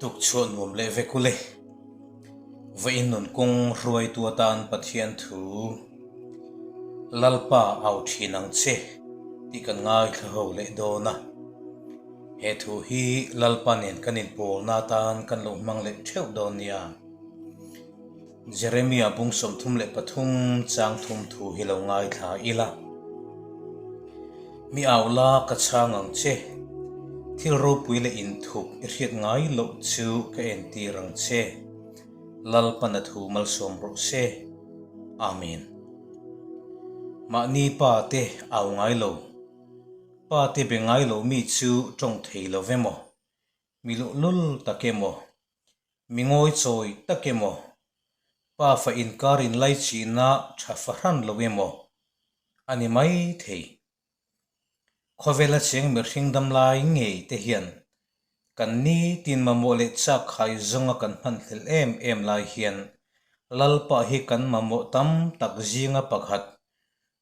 Tukchhuah nuam leh vek ule. Vawiin nun kawng hruaitu atan Pathian thu Lalpa au thin ang che tih kan ngaithla ho leh dawn a. He thu hi Lalpa nen kan inpawlna atan kan lo hmang leh theuh dawn nia. Jeremia bung 33 chang thum thu hi lo ngaithla ila. Mi au la ka chhang ang che, thil ropui leh inthup i hriat ngai loh chu ka entir ang che, Lalpan a thu malsawm rawh se. Amen. Mahni pa te au ngai lo, pa te be ngai lo mi chu tawng thei lo ve maw, mi luhlul tak emaw, Mi ngawi chawi tak emaw, pa fa inkar inlaichihna tha fahran lo emaw a ni mai thei. Khawvela cheng mihring damlai ngei te hian kan nitin mamawh leh chak khai zawnga kan hman hlel em em lai hian Lalpa hi kan mamawh tam tak zinga pakhat,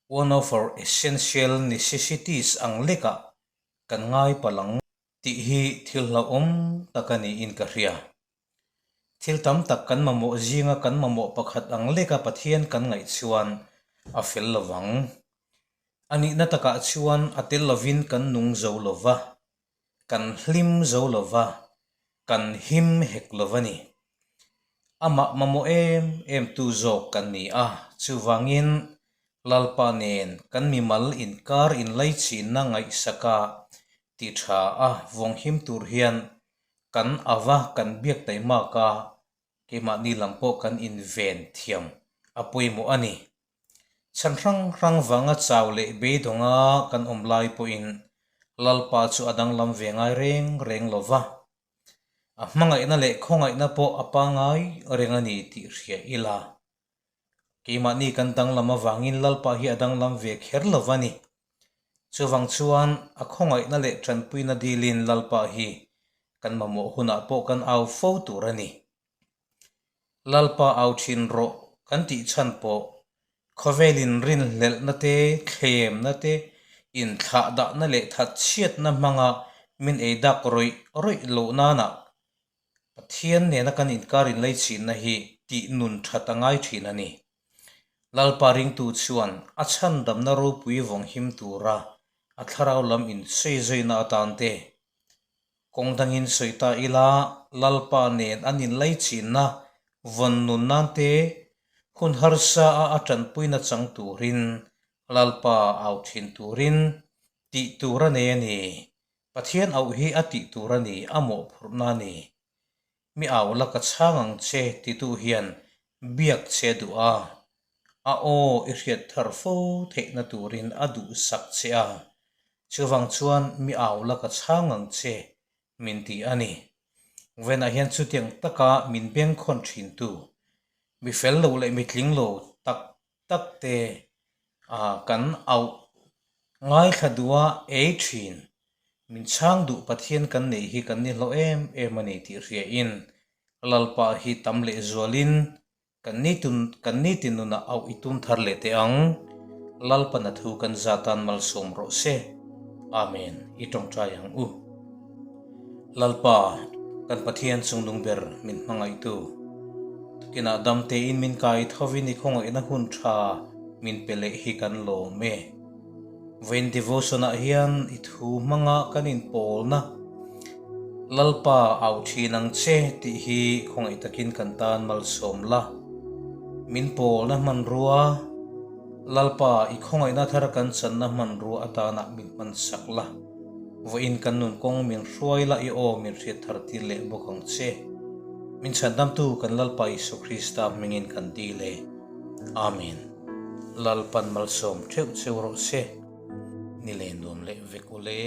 one of our essential necessities ang lekah kan ngai palh ang. Tih hi thil hlauhawm tak a niin ka hria. Thil tam tak kan mamawh zinga kan mamawh pakhat ang leka Pathian kan ngaih chuan a fel lo vang. A nihna takah chuan a tel lovin kan nung zo lo va, kan hlim zo lo va, kan him hek lo va ni. Amah mamawh em em tu zawk kan ni a, chuvangin Lalpa nen kan mimal inkar inlaichhinna ngaihsaka Ti tha a, vawnghim tur hian kan ava kan biak taimak a, keimahni lam pawh kan inven thiam a pawimawh a ni. Chhan hrang hrang vanga chau leh beidawnga kan awm lai pawhin Lalpa chu a danglam ve ngai reng reng lo va, a hmangaihna leh khawngaihna pawh a pangai reng a ni tih hria ila. Keimahni kan danglam avangin Lalpa hi a danglam ve kher lo va ni. Chuvang chuan a khawngaihna leh tanpuina dilin Lalpa hi kan mamawh hunah pawh kan au fo tur a ni. Lalpa au thin rawh kan tih chhan pawh khawvelin rinhlelhna te, thlemna te, inthlahdahna leh thatchhiatna hmanga min ei dak rawih rawih loh nanah Pathian nena kan inkar inleichhinna hi tih nun that a ngai thin a ni. Lalpa ringtu chuan a chhandamna ropui vawng him tura a thlarau lam insawizaina atan te kawng dangin sawi ta ila Lalpa nen an inleichhinna vawn nun nan te hun harsa a a tanpuina chang turin Lalpa au thin turin tih tur a nei a ni. Pathian auh hi a tih tur a ni, a mawhphurhna a ni. Mi au la ka chhang ang che titu hian biak che duh a, a aw i hriat thar fo theihna turin a duhsak che a, chuvang chuan mi au la ka chhang ang che min ti a ni. Venah hian chutiang taka min bengkhawn thintu, mi fel lo leh mi tling lo tak tak te kan auh ngaithla duh a ei thin. Min chhang duh Pathian kan neih hi kan ni hlawh em em a ni tih hriain Lalpa hi tam leh zualin kan ni kan ni ti nunah auh i tum thar leh teh ang. Lalpan a thu kan za tan malsawm rawh se. Amen. I tawngtai ang u. Lalpa, kan Pathian chungnung ber min hmangaihtu, tukinah dam tein min kai thovin i khawngaihna hun tha min pe leh hi kan lawm e. Vawiin devotion-ah hian i thu hmanga kan inpawlna Lalpa au thin ang che tih hi khawngaih takin kan tan malsawm la. Min pawlna hmanrua Lalpa i khawngaihna thar kan channa hmanrua atanah min hmansak la. Vawiin kan nun kawng min hruai la i aw min hriat thar tir leh bawk ang che. Min chhandamtu kan Lalpa Isua Krista hmingin kan dil e. Amen. Lalpan malsawm theuh cheu rawh se. Ni leh nuam leh vek ule.